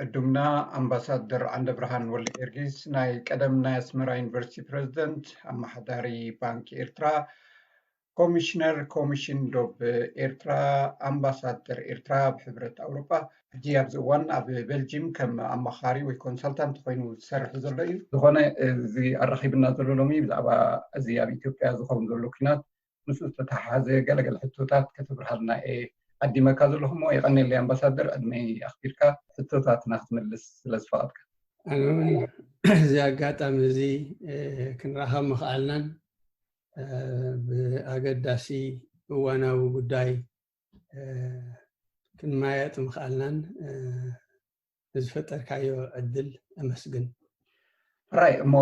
ዕዱምና ኣምባሳደር ዓንደብርሃን ወልደጊዮርጊስ፣ ናይ ቀደም ናይ ኣስመራ ዩኒቨርሲቲ ፕረዚደንት፣ ኣመሓዳሪ ባንኪ ኤርትራ፣ ኮሚሽነር ኮሚሽን ዶብ ኤርትራ፣ ኣምባሳደር ኤርትራ ኣብ ሕብረት ኣውሮጳ፣ ሕጂ ኣብዚ እዋን ኣብ ቤልጂም ከም ኣማኻሪ ወይ ኮንሳልታንት ኮይኑ ዝሰርሕ ዘሎ እዩ። ዝኾነ፣ እዚ ኣራኺብና ዘሎ ሎሚ ብዛዕባ እዚ ኣብ ኢትዮጵያ ዝኸውን ዘሎ ኲናት፣ ምስ ዝተተሓሓዘ ገለገለ ሕቶታት ከተብርሃልና እየ ዓዲመካ ዘለኹ እሞ፣ የቐንየለይ ኣምባሳደር፣ ዕድመይ ኣኽቢርካ ሕቶታትና ክትምልስ ስለ ዝፈቐድካ። ኣነ እውን እዚ ኣጋጣሚ እዚ፣ እ፣ ክንራኸብ ምኽኣልናን፣ እ፣ ብኣገዳሲ እዋናዊ ጉዳይ፣ እ፣ ክንመያየጥ ምኽኣልናን፣ እ፣ ንዝፈጠርካዮ ዕድል ኣመስግን። ራይ እሞ፣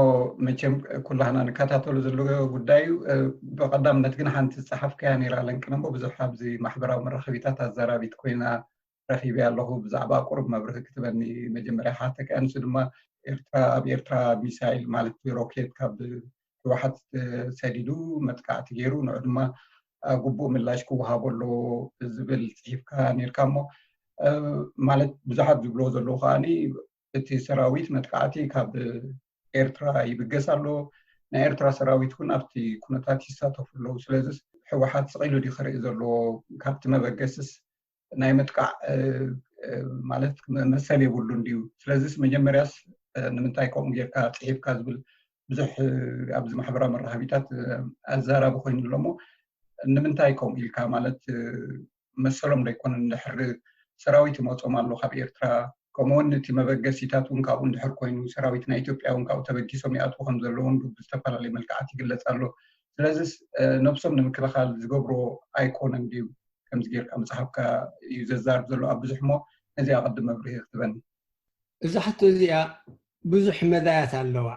መቸም ኩላህና ንከታተሉ ዘሎ ጉዳይ እዩ። እ፣ ብቐዳምነት ግን ሓንቲ ዝጸሓፍካያ ነይራ ለንቅነ እሞ፣ ብዙሕ ኣብዚ ማሕበራዊ መራኸቢታት ኣዘራቢት ኮይና ረኺበያ ኣለኹ። ብዛዕባ ቁሩብ መብርሂ ክትበኒ መጀመርያ ክሓተካ። ንሱ ድማ ኤርትራ፣ ኣብ ኤርትራ ሚሳይል ማለት ሮኬት ካብ ህወሓት ሰዲዱ መጥቃዕቲ ገይሩ፣ ንዑ ድማ፣ እ፣ ግቡእ ምላሽ ክወሃቦ ኣለዎ ዝብል ጽሒፍካ ነይርካ እሞ፣ እ፣ ማለት ብዙሓት ዝብልዎ ዘለዉ ከኣኒ፣ እቲ ሰራዊት መጥቃዕቲ ካብ ኤርትራ ይብገስ ኣሎ፣ ናይ ኤርትራ ሰራዊት እውን ኣብቲ ኩነታት ይሳተፉ ኣለዉ። ስለዚስ ህወሓት ስቕ ኢሉ ድዩ ክርኢ ዘለዎ? ካብቲ መበገስስ ናይ ምጥቃዕ፣ እ፣ እ፣ ማለት መ-፣ መሰል የብሉን ድዩ? ስለዚስ መጀመርያስ፣ እ፣ ንምንታይ ከምኡ ጌርካ ጽሒፍካ ዝብል ብዙሕ፣ እ፣ ኣብዚ ማሕበራዊ መራኸቢታት፣ እ፣ ኣዘራራቢ ኮይኑ ኣሎ እሞ፣ ንምንታይ ከምኡ ኢልካ? ማለት፣ እ፣ መሰሎም ዶ ኣይኮነን? እንድሕር ሰራዊት ይመጾም ኣሎ ካብ ኤርትራ፣ ከምኡ እውን እቲ መበገሲታት እውን ካብኡ እንድሕር ኮይኑ፣ ሰራዊት ናይ ኢትዮጵያ እውን ካብኡ ተበጊሶም ይኣትዉ ከም ዘለዉ እውን ብዝተፈላለየ መልክዓት ይግለጽ ኣሎ። ስለዚስ፣ እ፣ ነብሶም ንምክልኻል ዝገብሮ ኣይኮነን ድዩ? ከምዚ ጌርካ ምጽሓፍካ እዩ ዘዛርብ ዘሎ ኣብ ብዙሕ እሞ፣ ነዚኣ ቅድም መብርሂ ክትበኒ። እዛ ሕቶ እዚኣ ብዙሕ መዳያት ኣለዋ።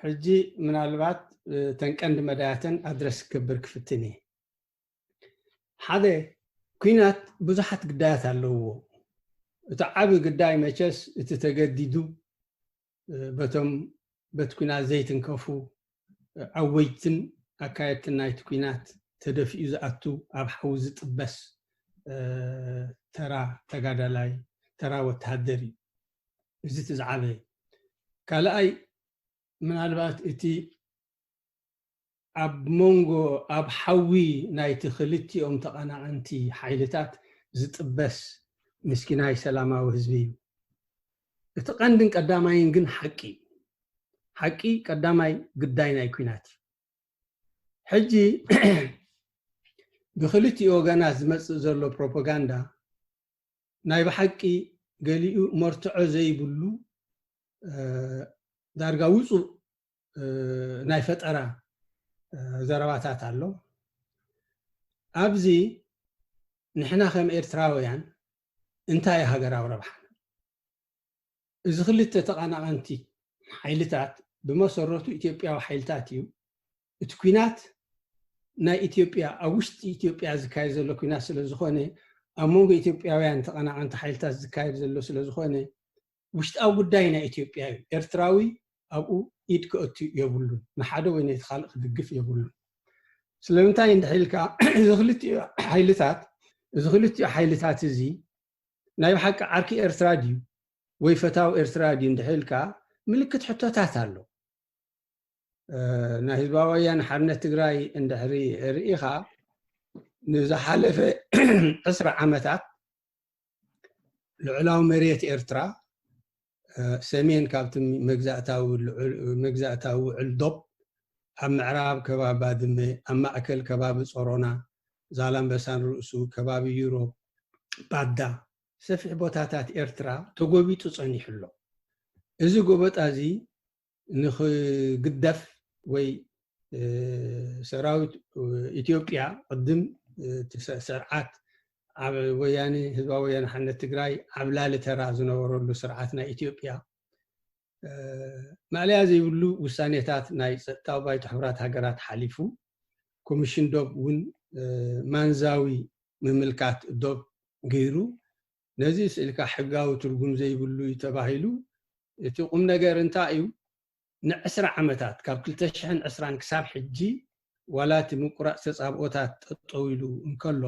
ሕጂ ምናልባት፣ እ፣ እተን ቀንዲ መዳያተን ኣድረስ ክገብር ክፍትን እየ። ሓደ፣ ኲናት ብዙሓት ግዳያት ኣለውዎ። እቲ ዓቢ ግዳይ መቸስ እቲ ተገዲዱ፣ እ፣ በቶም በቲ ኲናት ዘይትንከፉ፣ እ፣ ዓወይትን ኣካየድትን ናይቲ ኲናት ተደፊኡ ዝኣቱ፣ ኣብ ሓዊ ዝጥበስ፣ እ፣ ተራ ተጋዳላይ፣ ተራ ወተሃደር እዩ። እዚ እቲ ዝዓበየ። ካልኣይ፣ ምናልባት እቲ ኣብ መንጎ፣ ኣብ ሓዊ ናይቲ ክልቲኦም ተቐናቐንቲ ሓይልታት ዝጥበስ ምስኪናይ ሰላማዊ ህዝቢ እዩ። እቲ ቀንድን ቀዳማይን ግን ሓቂ እዩ። ሓቂ ቀዳማይ ግዳይ ናይ ኲናት እዩ። ሕጂ ብክልቲኡ ወገናት ዝመጽእ ዘሎ ፕሮፓጋንዳ ናይ ብሓቂ ገሊኡ መርትዖ ዘይብሉ፣ እ፣ ዳርጋ ውጹእ፣ እ፣ ናይ ፈጠራ፣ እ፣ ዘረባታት ኣሎ። ኣብዚ ንሕና ከም ኤርትራውያን እንታይ እዩ ሃገራዊ ረብሓና? እዚ ክልተ ተቐናቐንቲ ሓይልታት ብመሰረቱ ኢትዮጵያዊ ሓይልታት እዩ። እቲ ኲናት ናይ ኢትዮጵያ፣ ኣብ ውሽጢ ኢትዮጵያ ዝካየድ ዘሎ ኲናት ስለ ዝኾነ፣ ኣብ መንጎ ኢትዮጵያውያን ተቐናቐንቲ ሓይልታት ዝካየድ ዘሎ ስለ ዝኾነ፣ ውሽጣዊ ጉዳይ ናይ ኢትዮጵያ እዩ። ኤርትራዊ ኣብኡ ኢድ ከእቱ የብሉን። ንሓደ ወይ ነቲ ካልእ ክድግፍ የብሉን። ስለምንታይ እንድሕር ኢልካ፣ እዚ ክልቲኡ ሓይልታት፣ እዚ ክልቲኡ ሓይልታት እዚ ናይ ብሓቂ ዓርኪ ኤርትራ ድዩ ወይ ፈታዊ ኤርትራ ድዩ እንድሕር ኢልካ፣ ምልክት ሕቶታት ኣሎ። እ፣ ናይ ህዝባዊ ወያነ ሓርነት ትግራይ እንድሕሪ ርኢኻ፣ ንዝሓለፈ ዕስራ ዓመታት ልዑላዊ መሬት ኤርትራ፣ እ፣ ሰሜን ካብቲ መግዛእታዊ ልዑል-፣ መግዛእታዊ ውዕል ዶብ፣ ኣብ ምዕራብ ከባቢ ባድመ፣ ኣብ ማእከል ከባቢ ጾሮና፣ ዛላምበሳን ርእሱ፣ ከባቢ ዩሮፕ፣ ባዳ፣ ሰፊሕ ቦታታት ኤርትራ ተጎቢጡ ጸኒሑ ኣሎ። እዚ ጎበጣ እዚ ንኽግደፍ ወይ፣ እ፣ ሰራዊት፣ እ፣ ኢትዮጵያ ቅድም፣ እ፣ እቲ ሰ-፣ ስርዓት ኣብ ወያነ፣ ህዝባዊ ወያነ ሓርነት ትግራይ ዓብላሊ ተራ ዝነበረሉ ስርዓት ናይ ኢትዮጵያ፣ እ፣ ማእለያ ዘይብሉ ውሳኔታት ናይ ጸጥታዊ ባይቶ ሕቡራት ሃገራት ሓሊፉ፣ ኮሚሽን ዶብ እውን፣ እ፣ ማንዛዊ ምምልካት ዶብ ገይሩ፣ ነዚ ስእልካ ሕጋዊ ትርጉም ዘይብሉ እዩ ተባሂሉ። እቲ ቁም ነገር እንታይ እዩ? ንዕስራ ዓመታት፣ ካብ ክልተ ሽሕን ዕስራን ክሳብ ሕጂ፣ ዋላ እቲ ምቁራጽ ተጻብኦታት ጠጠው ኢሉ እንከሎ፣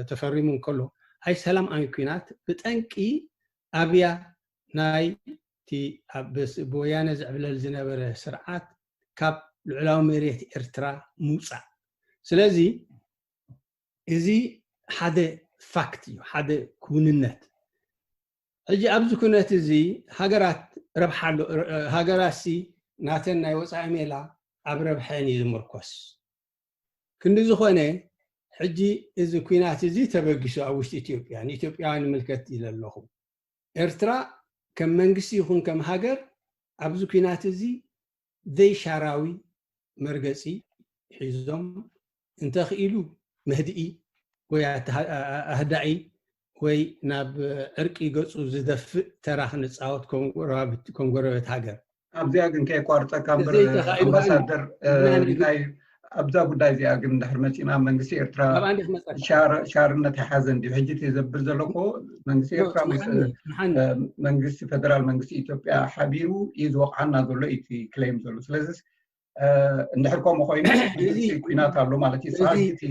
ተፈሪሙ እንከሎ፣ ኣይ ሰላም ኣይ ኲናት ብጠንቂ ኣብያ ናይ እቲ ኣብ ብስ- ብወያነ ዝዕብለል ዝነበረ ስርዓት ካብ ልዑላዊ መሬት ኤርትራ ምውፃእ። ስለዚ እዚ ሓደ ፋክት እዩ፣ ሓደ ክውንነት። ሕጂ ኣብዚ ኩነት እዚ ሃገራት ረብሓ ኣሎ። ሃገራት ሲ ናተን ናይ ወፃኢ ሜላ ኣብ ረብሐን እዩ ዝምርኮስ። ክንዲ ዝኾነ ሕጂ እዚ ኩናት እዚ ተበጊሱ ኣብ ውሽጢ ኢትዮጵያ ንኢትዮጵያውያን ይምልከት ኢለ ኣለኹ። ኤርትራ ከም መንግስቲ ይኹን ከም ሃገር ኣብዚ ኩናት እዚ ዘይሻራዊ መርገፂ ሒዞም እንተኽኢሉ ምህድኢ ወይ ኣተሃ- ኣህዳኢ ወይ ናብ ዕርቂ ገፁ ዝደፍእ ተራ ክንፃወት ከም ጎረባብቲ- ከም ጎረቤት ሃገር ኣብዚኣ ግን ከየቋርፀካ እምበር ዘይተኻኢሉ ኣምባሳደር እ፣ ምናምን እንታይ ኣብዛ ጉዳይ እዚኣ ግን ድሕሪ መፂና መንግስቲ ኤርትራ ኣብ ኣንዲ ክመፀካ ሻር- ሻርነት ኣይሓዘን ድዩ? ሕጂ እቲ ዘብል ዘለኮ መንግስቲ ኤርትራ ምስ ጽንሓኒ እ፣ መንግስቲ ፌደራል መንግስቲ ኢትዮጵያ ሓቢሩ እዩ ዝወቕዓና ዘሎ እዩ እቲ ክሌም ዘሎ። ስለዚ እ፣ እንድሕር ከምኡ ኮይኑ እዚ- ግልፂ ኩናት ኣሎ ማለት እዩ። እዚ- ሰዓት እቲ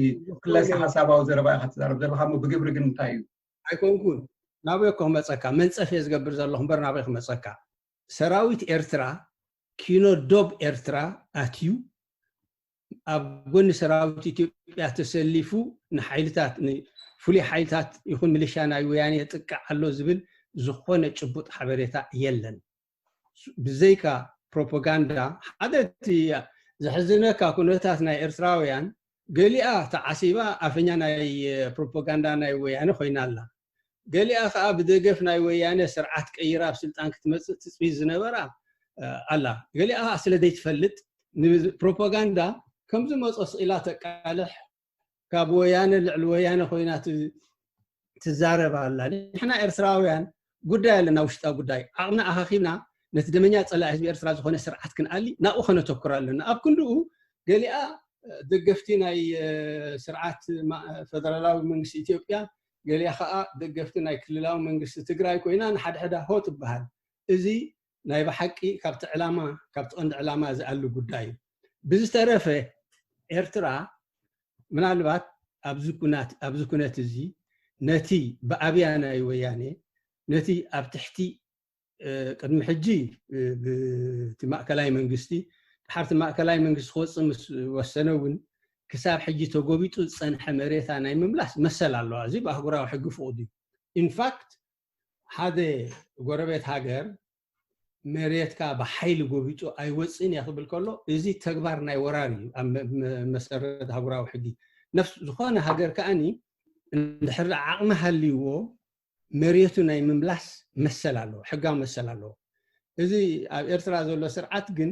ክለሰ ሓሳባዊ ዘረባ ኢኻ ትዛረብ ዘለካ እሞ ብግብሪ ግን እንታይ እዩ? ኣይኮንኩን ናበይ እኮ ክመፀካ መንፀፍ እየ ዝገብር ዘለኹ እምበር ናበይ ክመፀካ ሰራዊት ኤርትራ ኪኖ ዶብ ኤርትራ ኣትዩ ኣብ ጎኒ ሰራዊት ኢትዮጵያ ተሰሊፉ ንሓይልታት ንፍሉይ ሓይልታት ይኹን ሚሊሻ ናይ ወያኔ የጥቅዕ ኣሎ ዝብል ዝኾነ ጭቡጥ ሓበሬታ የለን። ብዘይካ ፕሮፓጋንዳ ሓደ እቲ ዘሕዝነካ ኩነታት ናይ ኤርትራውያን ገሊኣ ተዓሲባ ኣፈኛ ናይ ፕሮፓጋንዳ ናይ ወያነ ኮይና ኣላ። ገሊኣ ከዓ ብደገፍ ናይ ወያነ ስርዓት ቀይራ ኣብ ስልጣን ክትመፅእ ትፅቢት ዝነበራ ኣላ። ገሊኣ ከዓ ስለ ዘይትፈልጥ ንፕሮፓጋንዳ ከምዝመፆ ስኢላ ተቃልሕ ካብ ወያነ ልዕሊ ወያነ ኮይና ትዛረብ ኣላ። ንሕና ኤርትራውያን ጉዳይ ኣለና ውሽጣዊ ጉዳይ ዓቕምና ኣኻኺብና ነቲ ደመኛ ፀላኢ ህዝቢ ኤርትራ ዝኾነ ስርዓት ክንኣሊ ናብኡ ከነተኩር ኣለና። ኣብ ክንድኡ ገሊኣ ደገፍቲ ናይ ስርዓት ፈደራላዊ መንግስቲ ኢትዮጵያ ገሊኣ ከዓ ደገፍቲ ናይ ክልላዊ መንግስቲ ትግራይ ኮይና ንሓድሕዳ ሆ ትበሃል። እዚ ናይ ብሓቂ ካብቲ ዕላማ ካብቲ ቀንዲ ዕላማ ዝኣሉ ጉዳይ እዩ። ብዝተረፈ ኤርትራ ምናልባት ኣብዚ ኩናት ኣብዚ ኩነት እዚ ነቲ ብኣብያ ናይ ወያኔ ነቲ ኣብ ትሕቲ ቅድሚ ሕጂ ብቲ ማእከላይ መንግስቲ ድሓርቲ ማእከላይ መንግስቲ ክወፅእ ምስ ወሰነ እውን ክሳብ ሕጂ ተጎቢጡ ዝፀንሐ መሬታ ናይ ምምላስ መሰል ኣለዋ። እዚ ብኣህጉራዊ ሕጊ ፍቑድ እዩ። ኢንፋክት ሓደ ጎረቤት ሃገር መሬትካ ብሓይሊ ጎቢጡ ኣይወፅእን እየ ክብል ከሎ እዚ ተግባር ናይ ወራር እዩ። ኣብ መሰረት ኣህጉራዊ ሕጊ ነፍስ ዝኾነ ሃገር ከኣኒ እንድሕር ዓቕሚ ሃልይዎ መሬቱ ናይ ምምላስ መሰል ኣለዎ፣ ሕጋዊ መሰል ኣለዎ። እዚ ኣብ ኤርትራ ዘሎ ስርዓት ግን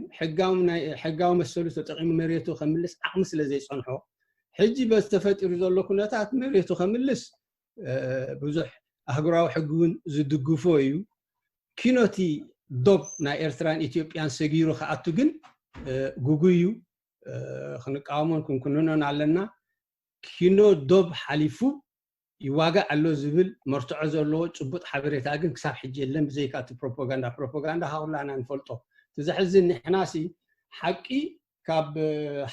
ሕጋዊ መሰሉ ተጠቒሙ መሬቱ ከምልስ ዓቕሚ ስለ ዘይፀንሖ ሕጂ በዚ ተፈጢሩ ዘሎ ኩነታት መሬቱ ከምልስ ብዙሕ ኣህጉራዊ ሕጊ እውን ዝድግፎ እዩ። ኪኖቲ ዶብ ናይ ኤርትራን ኢትዮጵያን ሰጊሩ ክኣቱ ግን ጉጉይ እዩ። ክንቃወሞን ክንኩንኖን ኣለና። ኪኖ ዶብ ሓሊፉ ይዋጋእ ኣሎ ዝብል መርትዖ ዘለዎ ጭቡጥ ሓበሬታ ግን ክሳብ ሕጂ የለን። ብዘይካ እቲ ፕሮፓጋንዳ ፕሮፓጋንዳ ካኩላና ንፈልጦ። እቲ ዘሕዝን ንሕናሲ ሓቂ ካብ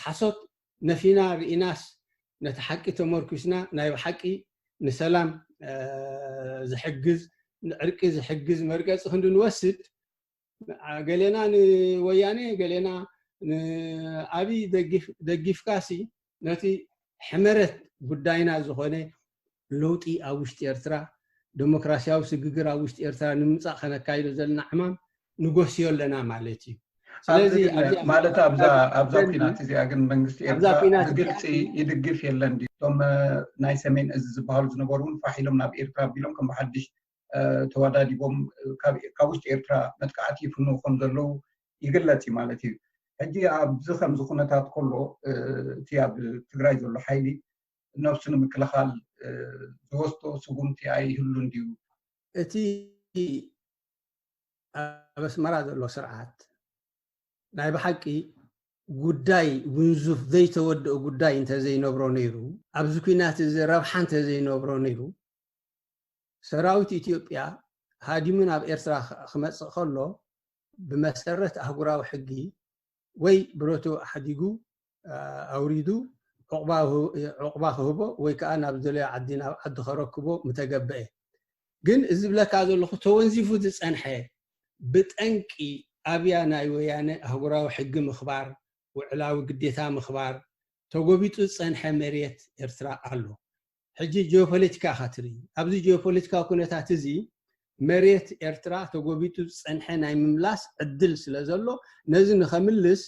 ሓሶት ነፊና ርኢናስ ነቲ ሓቂ ተመርኩስና ናይ ብሓቂ ንሰላም ዝሕግዝ ንዕርቂ ዝሕግዝ መርገፂ ክንዲ ንወስድ ገሌና ንወያኔ ገሌና ንኣብይ ደጊፍካሲ ነቲ ሕመረት ጉዳይና ዝኾነ ለውጢ ኣብ ውሽጢ ኤርትራ ዴሞክራሲያዊ ስግግር ኣብ ውሽጢ ኤርትራ ንምምፃእ ከነካይዶ ዘለና ዕማም ንጎስዮ ኣለና ማለት እዩ። ስለዚ ማለት ኣብዛ ኩናት እዚኣ ግን መንግስቲ ኤርትራ ብግልፂ ይድግፍ የለን ድዩ? እቶም ናይ ሰሜን እዚ ዝበሃሉ ዝነበሩ እውን ፋሕ ኢሎም ናብ ኤርትራ ኣቢሎም ከም ብሓድሽ ተወዳዲቦም ካብ ውሽጢ ኤርትራ መጥቃዕቲ ይፍንዉ ከም ዘለዉ ይግለፅ እዩ ማለት እዩ። ሕጂ ኣብዚ ከምዚ ኩነታት ከሎ እቲ ኣብ ትግራይ ዘሎ ሓይሊ ነብሱ ንምክልኻል ዝወስዶ ስጉምቲ ኣይህሉን ድዩ? እቲ ኣብ ኣስመራ ዘሎ ስርዓት ናይ ብሓቂ ጉዳይ ውንዙፍ ዘይተወደኦ ጉዳይ እንተዘይነብሮ ነይሩ ኣብዚ ኩናት እዚ ረብሓ እንተዘይነብሮ ነይሩ ሰራዊት ኢትዮጵያ ሃዲሙ ናብ ኤርትራ ክመፅእ ከሎ ብመሰረት ኣህጉራዊ ሕጊ ወይ ብረቱ ኣሕዲጉ ኣውሪዱ ዑቕባ ክህቦ ወይ ከዓ ናብ ዝደለዮ ዓዲ ናብ ዓዲ ከረክቦ ምተገበአ። ግን እዚ ዝብለካ ዘለኹ ተወንዚፉ ዝፀንሐ ብጠንቂ ኣብያ ናይ ወያነ ኣህጉራዊ ሕጊ ምኽባር፣ ውዕላዊ ግዴታ ምኽባር፣ ተጎቢጡ ዝፀንሐ መሬት ኤርትራ ኣሎ። ሕጂ ጂኦፖለቲካ ኢኻ ትርኢ። ኣብዚ ጂኦፖለቲካዊ ኩነታት እዚ መሬት ኤርትራ ተጎቢጡ ዝፀንሐ ናይ ምምላስ ዕድል ስለ ዘሎ ነዚ ንኸምልስ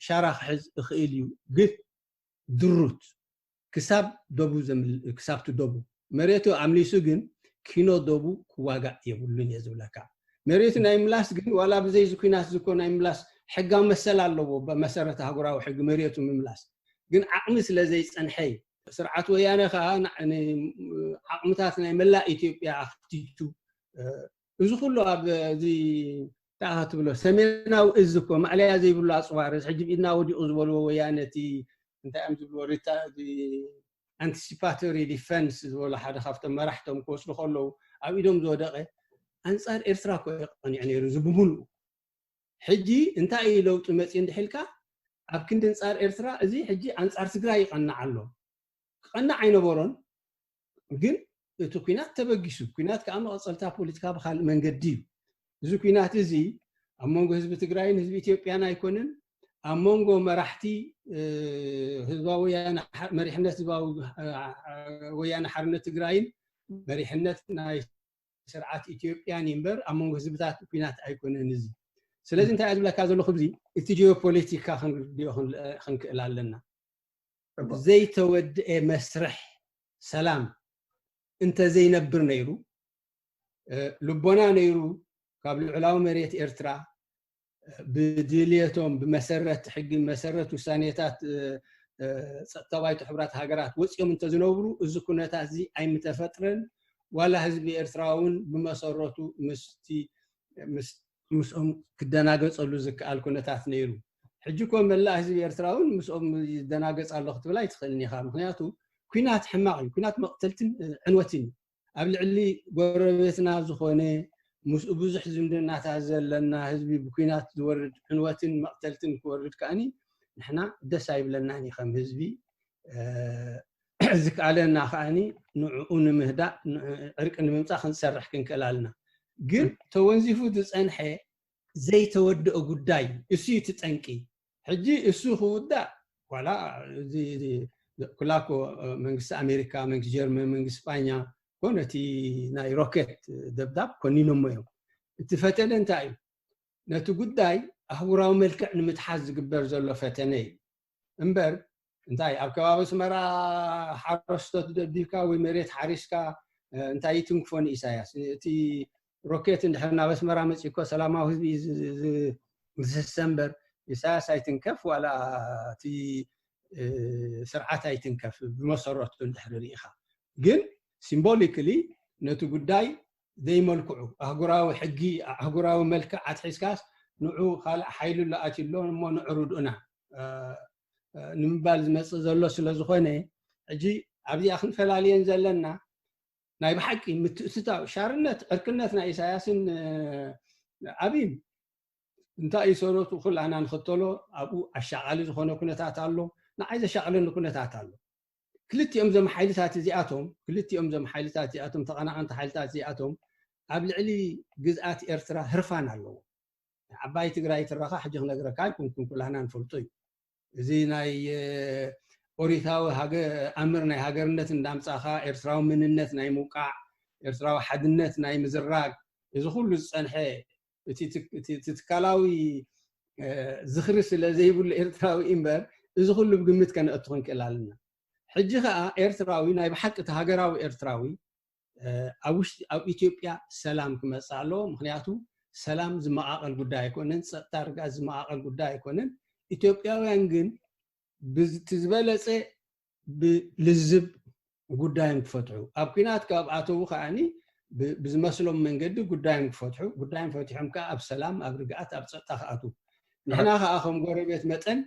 ሻራ ክሕዝ እኽእል እዩ። ግን ድሩት ክሳብ ደቡ ዘምል- ክሳብ ትደቡ መሬቱ ኣምሊሱ ግን ኪኖ ደቡ ክዋጋእ የብሉን እየ ዝብለካ። መሬቱ ናይ ምላስ ግን ዋላ ብዘይ ዝኩናት ዝኮ ናይ ምላስ ሕጋዊ መሰል ኣለዎ። ብመሰረት ኣህጉራዊ ሕጊ መሬቱ ምምላስ ግን ዓቕሚ ስለ ዘይፀንሐ እዩ። ስርዓት ወያነ ከዓ ን- ን- ዓቕምታት ናይ መላእ ኢትዮጵያ ኣኽቲቱ እዚ ኩሉ ኣብ እዚ ታ ትብሎ ሰሜናዊ እዝ እኮ ማዕለያ ዘይብሉ ኣፅዋር ሕጂ ብኢድና ወዲቑ ዝበልዎ ወያነ እቲ እንታይ እዮም ዝብልዎ ሪታ anticipatory defense ዝበሉ ሓደ ካብቶም መራሕቶም ክወስዱ ከለዉ ኣብ ኢዶም ዝወደቐ ኣንፃር ኤርትራ እኮ እዩ ቀኒዑ ነይሩ እዚ ብምሉኡ። ሕጂ እንታይ እዩ ለውጢ መፅኡ እንድሕልካ ኣብ ክንዲ ኣንፃር ኤርትራ እዚ ሕጂ ኣንፃር ትግራይ ይቐንዕ ኣሎ። ክቐንዕ ኣይነበሮን። ግን እቲ ኩናት ተበጊሱ ኩናት ከዓ መቐፀልታ ፖለቲካ ብካልእ መንገዲ እዩ። እዚ ኩናት እዚ ኣብ መንጎ ህዝቢ ትግራይን ህዝቢ ኢትዮጵያን ኣይኮነን። ኣብ መንጎ መራሕቲ ህዝባዊ ወያነ መሪሕነት ህዝባዊ ወያነ ሓርነት ትግራይን መሪሕነት ናይ ስርዓት ኢትዮጵያን እምበር ኣብ መንጎ ህዝብታት ኩናት ኣይኮነን እዚ። ስለዚ እንታይ ዝብለካ ዘለኹ እዚ እቲ ጂኦፖለቲካ ክንርድኦ ክንክእል ኣለና። ዘይተወድአ መስርሕ ሰላም እንተዘይነብር ነይሩ ልቦና ነይሩ ካብ ልዑላዊ መሬት ኤርትራ ብድልየቶም ብመሰረት ሕጊ መሰረት ውሳኔታት ጸጥታ ባይቶ ሕብራት ሃገራት ወፂኦም እንተዝነብሩ እዚ ኩነታት እዚ ኣይምተፈጥረን። ዋላ ህዝቢ ኤርትራ እውን ብመሰረቱ ምስቲ ምስኦም ክደናገፀሉ ዝከኣል ኩነታት ነይሩ። ሕጂ ኮ መላእ ህዝቢ ኤርትራ እውን ምስኦም ይደናገፅ ኣሎ ክትብል ኣይትኽእልን ኢኻ። ምክንያቱ ኩናት ሕማቕ እዩ። ኩናት መቕተልትን ዕንወትን እዩ። ኣብ ልዕሊ ጎረቤትና ዝኾነ ምስኡ ብዙሕ ዝምድናታት ዘለና ህዝቢ ብኩናት ዝወርድ ዕንወትን መቕተልትን ክወርድ ከኣኒ ንሕና ደስ ኣይብለናን እዩ ከም ህዝቢ። ዝከኣለና ከኣኒ ንዕኡ ንምህዳእ ዕርቂ ንምምፃእ ክንሰርሕ ክንክእል ኣለና። ግን ተወንዚፉ ዝፀንሐ ዘይተወደኦ ጉዳይ እሱ እዩ እቲ ጠንቂ። ሕጂ እሱ ክውዳእ ዋላ ኩላኮ መንግስቲ ኣሜሪካ መንግስቲ ጀርመን መንግስቲ ስጳኛ ኮነ እቲ ናይ ሮኬት ደብዳብ ኮኒኖሞ እዮም። እቲ ፈተነ እንታይ እዩ? ነቲ ጉዳይ ኣህጉራዊ መልክዕ ንምትሓዝ ዝግበር ዘሎ ፈተነ እዩ እምበር እንታይ ኣብ ከባቢ ኣስመራ ሓረስቶት ደብዲብካ ወይ መሬት ሓሪስካ እንታይ ይትንክፎ ንኢሳያስ? እቲ ሮኬት እንድሕር ናብ ኣስመራ መፂእኮ ሰላማዊ ህዝቢ ዝስሰ እምበር ኢሳያስ ኣይትንከፍ ዋላ እቲ ስርዓት ኣይትንከፍ ብመሰረቱ እንድሕር ርኢኻ ግን ሲምቦሊክሊ ነቲ ጉዳይ ዘይመልክዑ ኣህጉራዊ ሕጊ ኣህጉራዊ መልክዕ ኣትሒዝካስ ንዑ ካልእ ሓይሉ ለኣትሎ እሞ ንዑ ርድኡና ንምባል ዝመፅእ ዘሎ ስለ ዝኾነ ሕጂ ኣብዚኣ ክንፈላልየን ዘለና ናይ ብሓቂ ምትእትታው ሻርነት ዕርክነት ናይ ኢሳያስን ኣብይን እንታይ እዩ ሰረቱ ኩላና ንኽተሎ ኣብኡ ኣሻቓሊ ዝኾነ ኩነታት ኣሎ። ንዓይ ዘሻቕለኒ ኩነታት ኣሎ። ክልቲኦም ዘም ሓይልታት እዚኣቶም ክልቲኦም ዘም ሓይልታት እዚኣቶም ተቐናቐንቲ ሓይልታት እዚኣቶም ኣብ ልዕሊ ግዝኣት ኤርትራ ህርፋን ኣለዎ። ዓባይ ትግራይ ትረኻ ሕጂ ክነግረካ ኣይኮንኩን ኩላና ንፈልጦ እዩ። እዚ ናይ ኦሪታዊ ኣምር ናይ ሃገርነት እንዳምፃኻ ኤርትራዊ መንነት ናይ ምውቃዕ ኤርትራዊ ሓድነት ናይ ምዝራግ እዚ ኩሉ ዝፀንሐ እቲ ትካላዊ ዝኽሪ ስለ ዘይብሉ ኤርትራዊ እምበር እዚ ኩሉ ብግምት ከነእቱ ክንክእል ኣለና። ሕጂ ከዓ ኤርትራዊ ናይ ብሓቂ እቲ ሃገራዊ ኤርትራዊ ኣብ ውሽጢ ኣብ ኢትዮጵያ ሰላም ክመፅእ ኣለዎ። ምክንያቱ ሰላም ዝመቃቀል ጉዳይ ኣይኮነን፣ ፀጥታ ርግኣት ዝመቃቀል ጉዳይ ኣይኮነን። ኢትዮጵያውያን ግን ብዝቲ ዝበለፀ ብልዝብ ጉዳዮም ክፈትሑ ኣብ ኩናት ካብ ኣተዉ ከዓኒ ብዝመስሎም መንገዲ ጉዳዮም ክፈትሑ ጉዳዮም ፈቲሖም ከዓ ኣብ ሰላም ኣብ ርግኣት ኣብ ፀጥታ ክኣትዉ ንሕና ከዓ ከም ጎረቤት መጠን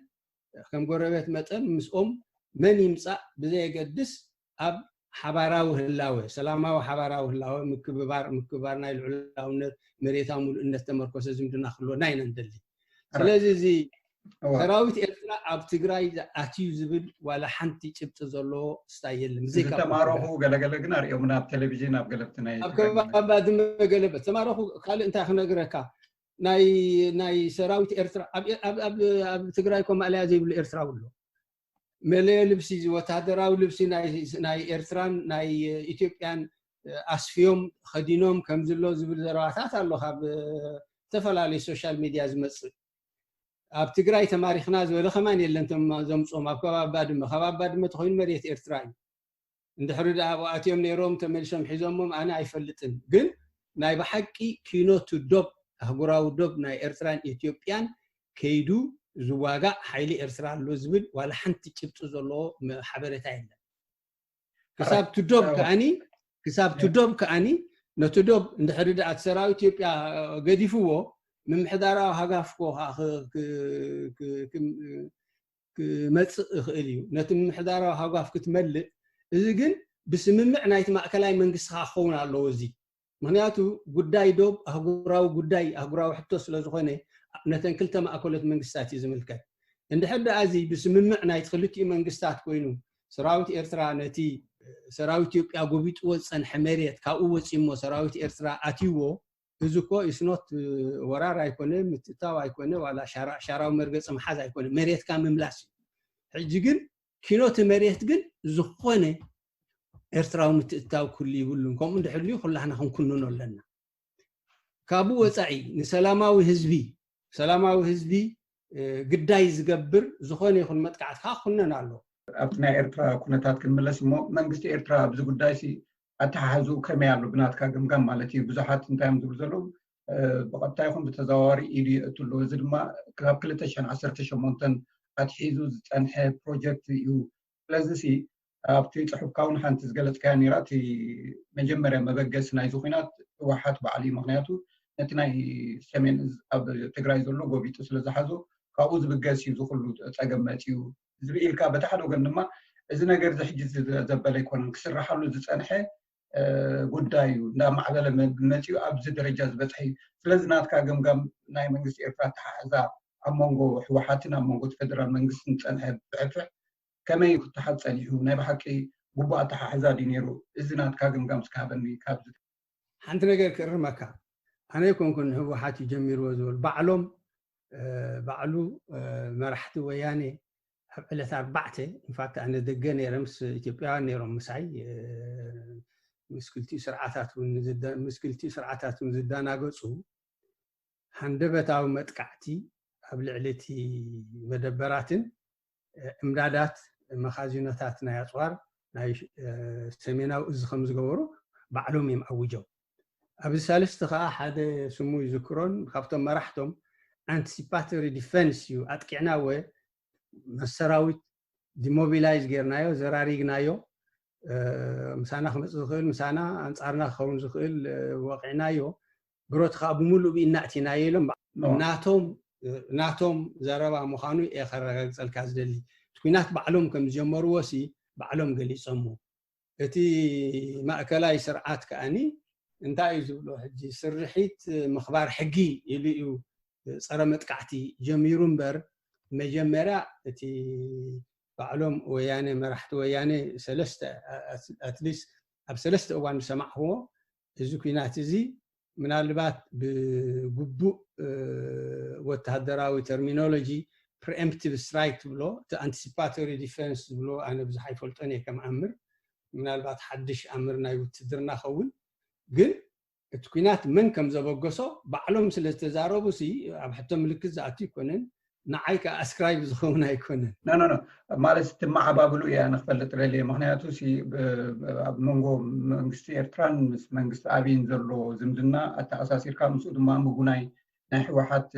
ከም ጎረቤት መጠን ምስኦም መን ይምፃእ ብዘየገድስ ኣብ ሓባራዊ ህላወ ሰላማዊ ሓባራዊ ህላወ ምክብባር ምክብባር ናይ ልዑላውነት መሬታዊ ምሉእነት ተመርኮሰ ዝምድና ክህልወና ኢና ንደሊ። ስለዚ እዚ ሰራዊት ኤርትራ ኣብ ትግራይ ኣትዩ ዝብል ዋላ ሓንቲ ጭብጢ ዘለዎ ስታይ የለን። ብዘይካ ዝተማረኹ ገለገለ ግን ኣርእዮምና ኣብ ቴሌቪዥን ኣብ ገለብቲ ናይ ኣብ ከባቢ ባድመ ገለበት ተማረኹ። ካልእ እንታይ ክነግረካ፣ ናይ ናይ ሰራዊት ኤርትራ ኣብ ትግራይ ኮ ማእለያ ዘይብሉ ኤርትራዊ ኣሎ። መለዮ ልብሲ፣ ወታደራዊ ልብሲ ናይ ኤርትራን ናይ ኢትዮጵያን ኣስፍዮም ከዲኖም ከምዝሎ ዝብል ዘረባታት ኣሎ ካብ ዝተፈላለዩ ሶሻል ሚድያ ዝመፅእ። ኣብ ትግራይ ተማሪኽና ዝበለ ከማን የለን። ዘምፅኦም ኣብ ከባቢ ባድመ፣ ከባቢ ባድመ ተኮይኑ መሬት ኤርትራ እዩ። እንድሕሪ ደኣ ኣብኡ ኣትዮም ነይሮም ተመሊሶም ሒዞሞም ኣነ ኣይፈልጥን። ግን ናይ ብሓቂ ኪኖቱ ዶብ፣ ኣህጉራዊ ዶብ ናይ ኤርትራን ኢትዮጵያን ከይዱ ዝዋጋእ ሓይሊ ኤርትራ ኣሎ ዝብል ዋላ ሓንቲ ጭብጢ ዘለዎ ሓበሬታ የለን። ክሳብ ትዶብ ከኣኒ ክሳብ ትዶብ ከኣኒ ነቲ ዶብ እንድሕሪ ደኣ እቲ ሰራዊት ኢትዮጵያ ገዲፍዎ ምምሕዳራዊ ሃጋፍ ኮ ክመፅእ ይኽእል እዩ። ነቲ ምምሕዳራዊ ሃጓፍ ክትመልእ፣ እዚ ግን ብስምምዕ ናይቲ ማእከላይ መንግስቲ ከዓ ክኸውን ኣለዎ። እዚ ምክንያቱ ጉዳይ ዶብ ኣህጉራዊ ጉዳይ ኣህጉራዊ ሕቶ ስለ ዝኾነ ነተን ክልተ ማእከሎት መንግስታት እዩ ዝምልከት። እንድሕር ደኣ እዚ ብስምምዕ ናይቲ ክልቲኡ መንግስታት ኮይኑ ሰራዊት ኤርትራ ነቲ ሰራዊት ኢትዮጵያ ጎቢጥዎ ዝፀንሐ መሬት ካብኡ ወፂሞ ሰራዊት ኤርትራ ኣትይዎ፣ እዚ እኮ ኢስኖት ወራር ኣይኮነ፣ ምትእታው ኣይኮነ፣ ዋላ ሻራዊ መርገፂ ምሓዝ ኣይኮነ፣ መሬትካ ምምላስ እዩ። ሕጂ ግን ኪኖቲ መሬት ግን ዝኾነ ኤርትራዊ ምትእታው ክህሉ ይብሉን። ከምኡ እንድሕልዩ ኩላህና ክንኩንኖ ኣለና። ካብኡ ወፃኢ ንሰላማዊ ህዝቢ ሰላማዊ ህዝቢ ግዳይ ዝገብር ዝኾነ ይኹን መጥቃዕቲ ከዓ ክኩነን ኣሎ። ኣብቲ ናይ ኤርትራ ኩነታት ክንምለስ እሞ መንግስቲ ኤርትራ ኣብዚ ጉዳይ ሲ ኣተሓሕዝኡ ከመይ ኣሎ ብናትካ ገምጋም ማለት እዩ? ብዙሓት እንታይ እዮም ዝብሉ ዘለዉ ብቐጥታ ይኹን ብተዘዋዋሪ ኢዱ የእቱ ኣለዉ። እዚ ድማ ካብ ክልተ ሽሕን ዓሰርተ ሸሞንተን ኣትሒዙ ዝፀንሐ ፕሮጀክት እዩ። ስለዚ ሲ ኣብቲ ፅሑፍካ እውን ሓንቲ ዝገለፅካያ ነይራ። እቲ መጀመርያ መበገሲ ናይዚ ኩናት ህወሓት ባዕሉ እዩ። ምክንያቱ ነቲ ናይ ሰሜን እዝ ኣብ ትግራይ ዘሎ ጎቢጡ ስለ ዝሓዞ ካብኡ ዝብገስ እዩ ዝኩሉ ፀገም መፂኡ ዝብል ኢልካ፣ በቲ ሓደ ወገን ድማ እዚ ነገር እዚ ሕጂ ዘበለ ኣይኮነን፣ ክስርሓሉ ዝፀንሐ ጉዳይ እዩ። እንዳማዕበለ መፂኡ ኣብዚ ደረጃ ዝበፅሐ እዩ። ስለዚ ናትካ ገምጋም ናይ መንግስቲ ኤርትራ ኣተሓሕዛ ኣብ መንጎ ህወሓትን ኣብ መንጎ እቲ ፌደራል መንግስትን ዝፀንሐ ብሕፍሕ ከመይ እዩ ክተሓዝ ፀኒሑ? ናይ ብሓቂ ግቡእ ኣተሓሕዛ ድዩ ነይሩ? እዚ ናትካ ገምጋም እስኪ ሃበኒ። ካብዚ ሓንቲ ነገር ክእርመካ፣ ኣነ ኣይኮንኩን ንህወሓት እዩ ጀሚርዎ ዝብል፣ ባዕሎም ባዕሉ መራሕቲ ወያኔ ኣብ ዕለት ኣርባዕተ ኢንፋክት ኣነ ደገ ነይረ፣ ምስ ኢትዮጵያውያን ነይሮም ምሳይ፣ ምስ ክልቲኡ ስርዓታት እውን ዝዳናገፁ ሃንደበታዊ መጥቃዕቲ ኣብ ልዕሊ እቲ መደበራትን እምዳዳት መኻዚኖታት ናይ ኣፅዋር ናይ ሰሜናዊ እዚ ከም ዝገበሩ ባዕሎም እዮም ኣውጆም። ኣብዚ ሳልስቲ ከዓ ሓደ ስሙ ይዝክሮን ካብቶም መራሕቶም ኣንቲሲፓቶሪ ዲፈንስ እዩ ኣጥቂዕና ወ መሰራዊት ዲሞቢላይዝ ጌርናዮ፣ ዘራሪግናዮ፣ ምሳና ክመፅእ ዝኽእል፣ ምሳና ኣንፃርና ክኸውን ዝኽእል ወቂዕናዮ፣ ብረቱ ከዓ ብምሉእ ብኢድና ኣእቲናዮ ኢሎም ናቶም ናቶም ዘረባ ምዃኑ እየ ከረጋግፀልካ ዝደሊ። እቲ ኩናት ባዕሎም ከም ዝጀመርዎ ሲ ባዕሎም ገሊፆሞ። እቲ ማእከላይ ስርዓት ከኣኒ እንታይ እዩ ዝብሎ ሕጂ ስርሒት ምኽባር ሕጊ ኢሉ እዩ ፀረ መጥቃዕቲ ጀሚሩ እምበር መጀመርያ እቲ ባዕሎም ወያነ መራሕቲ ወያነ ሰለስተ ኣትሊስት ኣብ ሰለስተ እዋን ዝሰማዕክዎ እዚ ኩናት እዚ ምናልባት ብግቡእ ወተሃደራዊ ተርሚኖሎጂ ፕሪኤምፕቲቭ ስትራይክ ትብሎ እቲ ኣንቲሲፓቶሪ ዲፈንስ ዝብሎ ኣነ ብዙሕ ኣይፈልጦን እየ ከም ኣምር ምናልባት ሓድሽ ኣምር ናይ ውትድርና ኸውን ግን እቲ ኩናት መን ከም ዘበገሶ ባዕሎም ስለ ዝተዛረቡ ሲ ኣብ ሕቶ ምልክት ዝኣቱ ኣይኮነን ንዓይ ከዓ ኣስክራይብ ዝኸውን ኣይኮነን ማለት ትመዓባብሉ እያ ንክፈልጥ ደልየ ምክንያቱ ኣብ መንጎ መንግስቲ ኤርትራን ምስ መንግስቲ ኣብይን ዘሎ ዝምድና ኣተኣሳሲርካ ምስኡ ድማ ምጉናይ ናይ ህወሓት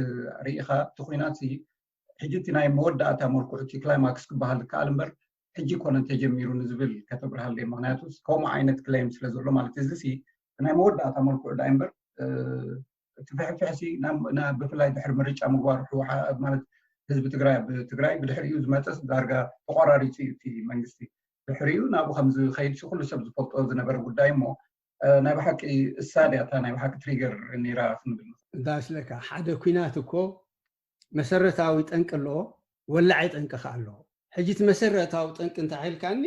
ርኢኻ እቲ ኩናት ሕጂ እቲ ናይ መወዳእታ መልክዑ እቲ ክላይማክስ ክበሃል ዝከኣል እምበር ሕጂ ኮነ ተጀሚሩ ንዝብል ከተብርሃለይ ምክንያቱ ከምኡ ዓይነት ክለይም ስለ ዘሎ ማለት እዚ ናይ መወዳእታ መልክዑ ዳይ እምበር እቲ ፍሕፍሕሲ ብፍላይ ድሕሪ ምርጫ ምግባሩ ማለት ህዝቢ ትግራይ ኣብ ትግራይ ብድሕሪኡ ዝመፀስ ዳርጋ ተቋራሪፁ እዩ እቲ መንግስቲ ድሕሪኡ ናብኡ ከም ዝኸይድ ኩሉ ሰብ ዝፈልጦ ዝነበረ ጉዳይ እሞ ናይ ብሓቂ እሳ ድያ እታ ናይ ብሓቂ ትሪገር ነይራ ክንብል ዳስለካ ሓደ ኩናት እኮ መሰረታዊ ጠንቂ ኣለዎ፣ ወላዒ ጠንቂ ከኣ ኣለዎ። ሕጂ እቲ መሰረታዊ ጠንቂ እንታይ ኢልካኒ?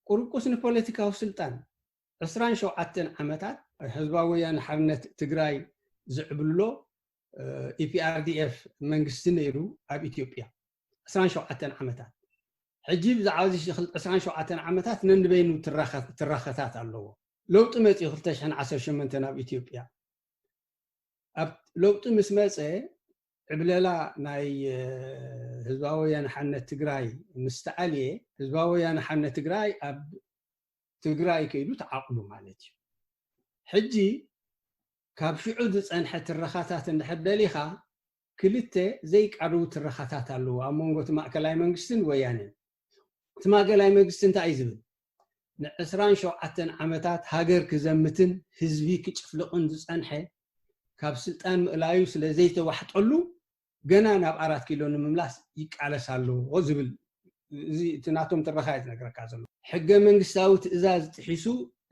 ቁርቁስ ንፖለቲካዊ ስልጣን። ዕስራን ሸውዓተን ዓመታት ህዝባዊ ወያነ ሓርነት ትግራይ ዝዕብሎ ኢፒኣርዲኤፍ መንግስቲ ነይሩ ኣብ ኢትዮጵያ። ዕስራን ሸውዓተን ዓመታት። ሕጂ ብዛዕባ እዚ ዕስራን ሸውዓተን ዓመታት ነንበይኑ ትራኸታት ኣለዎ። ለውጢ መፅኡ ክልተ ሽሕን ዓሰርተ ሸሞንተን ኣብ ኢትዮጵያ። ኣብ ለውጢ ምስ መፀ ዕብለላ ናይ ህዝባዊ ወያነ ሓርነት ትግራይ ምስ ተኣልየ፣ ህዝባዊ ወያነ ሓርነት ትግራይ ኣብ ትግራይ ከይዱ ተዓቕሉ ማለት እዩ። ሕጂ ካብ ሽዑ ዝፀንሐ ትረኻታት እንድሕር ደሊኻ ክልተ ዘይቃርቡ ትረኻታት ኣለዉ ኣብ መንጎ እቲ ማእከላይ መንግስትን ወያነን። እቲ ማእከላይ መንግስቲ እንታይ እዩ ዝብል? ንዕስራን ሸውዓተን ዓመታት ሃገር ክዘምትን ህዝቢ ክጭፍልቕን ዝፀንሐ ካብ ስልጣን ምእላዩ ስለ ዘይተዋሕጠሉ ገና ናብ ኣራት ኪሎ ንምምላስ ይቃለስ ኣሎ ዝብል፣ እዚ እቲ ናቶም ትረኻ እዩ ዝነግረካ ዘሎ። ሕገ መንግስታዊ ትእዛዝ ጥሒሱ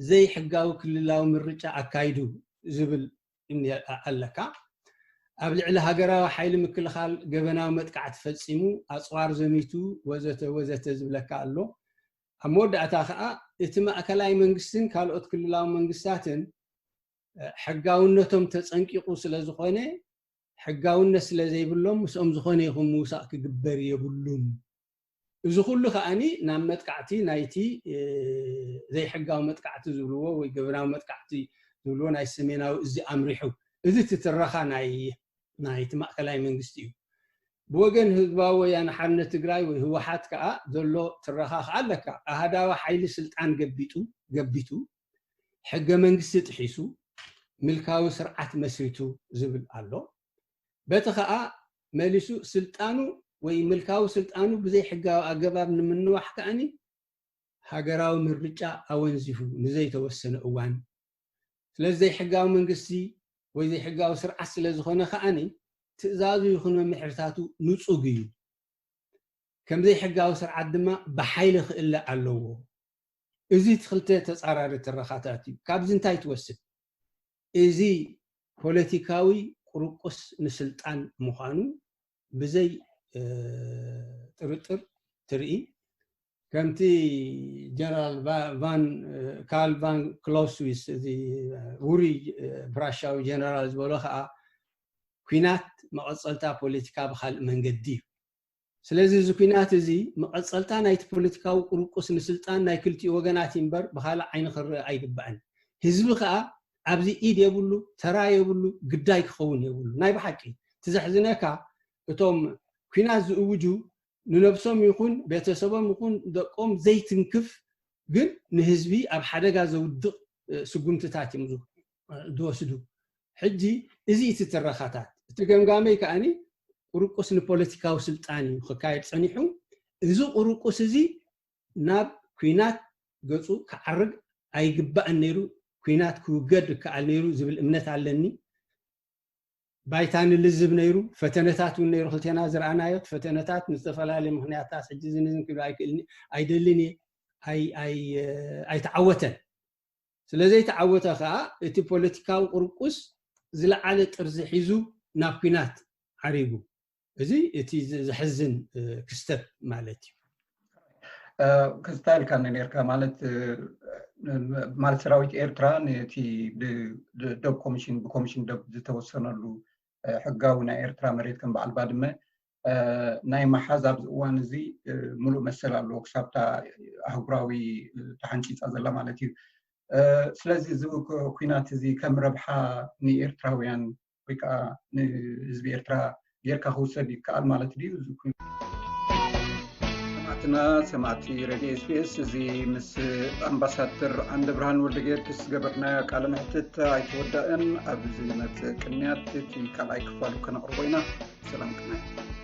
ዘይሕጋዊ ክልላዊ ምርጫ ኣካይዱ ዝብል እኒ-፣ ኣለካ። ኣብ ልዕሊ ሃገራዊ ሓይሊ ምክልኻል ገበናዊ መጥቃዕቲ ፈጺሙ፣ ኣጽዋር ዘሚቱ፣ ወዘተ ወዘተ ዝብለካ ኣሎ። ኣብ መወዳእታ ከኣ እቲ ማእከላይ መንግስትን ካልኦት ክልላዊ መንግስታትን ሕጋውነቶም ተጸንቂቑ ስለ ዝኾነ፣ ሕጋውነት ስለ ዘይብሎም ምስኦም ዝኾነ ይኹን ምውሳእ ክግበር የብሉን። እዚ ኩሉ ከኣኒ ናብ መጥቃዕቲ ናይቲ ዘይሕጋዊ መጥቃዕቲ ዝብልዎ ወይ ገበናዊ መጥቃዕቲ ዝብልዎ ናይ ሰሜናዊ እዚ ኣምሪሑ። እዚ ትትረኻ ናይ ናይቲ ማእከላይ መንግስቲ እዩ። ብወገን ህዝባዊ ወያነ ሓርነት ትግራይ ወይ ህወሓት ከኣ ዘሎ ትረኻ ከኣ ኣለካ። ኣሃዳዊ ሓይሊ ስልጣን ገቢጡ ገቢቱ ሕገ መንግስቲ ጥሒሱ ምልካዊ ስርዓት መስሪቱ ዝብል ኣሎ። በቲ ከኣ መሊሱ ስልጣኑ ወይ ምልካዊ ስልጣኑ ብዘይ ሕጋዊ ኣገባብ ንምንዋሕ ከኣኒ ሃገራዊ ምርጫ ኣወንዚፉ ንዘይተወሰነ እዋን። ስለዚ ዘይሕጋዊ መንግስቲ ወይ ዘይሕጋዊ ስርዓት ስለ ዝኾነ ከኣኒ ትእዛዙ ይኹን መምሕርታቱ ንጹግ እዩ። ከም ዘይሕጋዊ ስርዓት ድማ ብሓይሊ ክእለ ኣለዎ። እዚ እቲ ክልተ ተጻራሪ ትረኻታት እዩ። ካብዚ እንታይ ትወስድ? እዚ ፖለቲካዊ ቁርቁስ ንስልጣን ምዃኑ ብዘይ ጥርጥር ትርኢ። ከምቲ ጀነራል ቫን ካርል ቫን ክላውስዊስ፣ እዚ ውሩይ ፕራሻዊ ጀነራል ዝበሎ ከዓ ኩናት መቐፀልታ ፖለቲካ ብካልእ መንገዲ እዩ። ስለዚ እዚ ኩናት እዚ መቐፀልታ ናይቲ ፖለቲካዊ ቁርቁስ ንስልጣን ናይ ክልቲኡ ወገናት እምበር ብካልእ ዓይኒ ክረአ ኣይግባእን። ህዝቢ ከዓ ኣብዚ ኢድ የብሉ፣ ተራ የብሉ፣ ግዳይ ክኸውን የብሉ። ናይ ብሓቂ ትዘሕዝነካ እቶም ኩናት ዝእውጁ ንነብሶም ይኹን ቤተሰቦም ይኹን ደቆም ዘይትንክፍ ግን ንህዝቢ ኣብ ሓደጋ ዘውድቕ ስጉምትታት እዮም ዝወስዱ። ሕጂ እዚ እቲ ትረኻታት እቲ ገምጋመይ ከዓኒ ቁርቁስ ንፖለቲካዊ ስልጣን እዩ ክካየድ ፀኒሑ። እዚ ቁርቁስ እዚ ናብ ኩናት ገፁ ክዓርግ ኣይግባእን ነይሩ። ኩናት ክውገድ ይከኣል ነይሩ ዝብል እምነት ኣለኒ። ባይታ ንልዝብ ነይሩ፣ ፈተነታት እውን ነይሩ። ክልቴና ዝረኣናዮ ፈተነታት ንዝተፈላለዩ ምክንያታት ሕጂ ዝንዝን ክብል ኣይክእልን ኣይደልን እየ ኣይተዓወተን። ስለዘይተዓወተ ከዓ እቲ ፖለቲካዊ ቁርቁስ ዝለዓለ ጥርዚ ሒዙ ናብ ኩናት ዓሪጉ። እዚ እቲ ዘሕዝን ክስተት ማለት እዩ። ክስታይልካ ነርካ ማለት ማለት ሰራዊት ኤርትራ ነቲ ደብ ኮሚሽን ብኮሚሽን ደብ ዝተወሰነሉ ሕጋዊ ናይ ኤርትራ መሬት ከም በዓል ባድመ ናይ መሓዝ ኣብዚ እዋን እዚ ሙሉእ መሰል ኣለዎ ክሳብታ ኣህጉራዊ ተሓንፂፃ ዘላ ማለት እዩ። ስለዚ እዚ ኩናት እዚ ከም ረብሓ ንኤርትራውያን ወይ ከዓ ንህዝቢ ኤርትራ ጌርካ ክውሰድ ይከኣል ማለት ድዩ? ሰማዕትና ሰማዕቲ ሬድዮ ኤስቢኤስ እዚ ምስ ኣምባሳደር ዓንደ ብርሃን ወልደ ጊዮርጊስ ዝገበርናዮ ቃለ መሕትት ኣይተወዳእን። ኣብ ዝመፅእ ቅንያት እቲ ካልኣይ ክፋሉ ከነቕርቦ ኢና። ሰላም ቅንያት።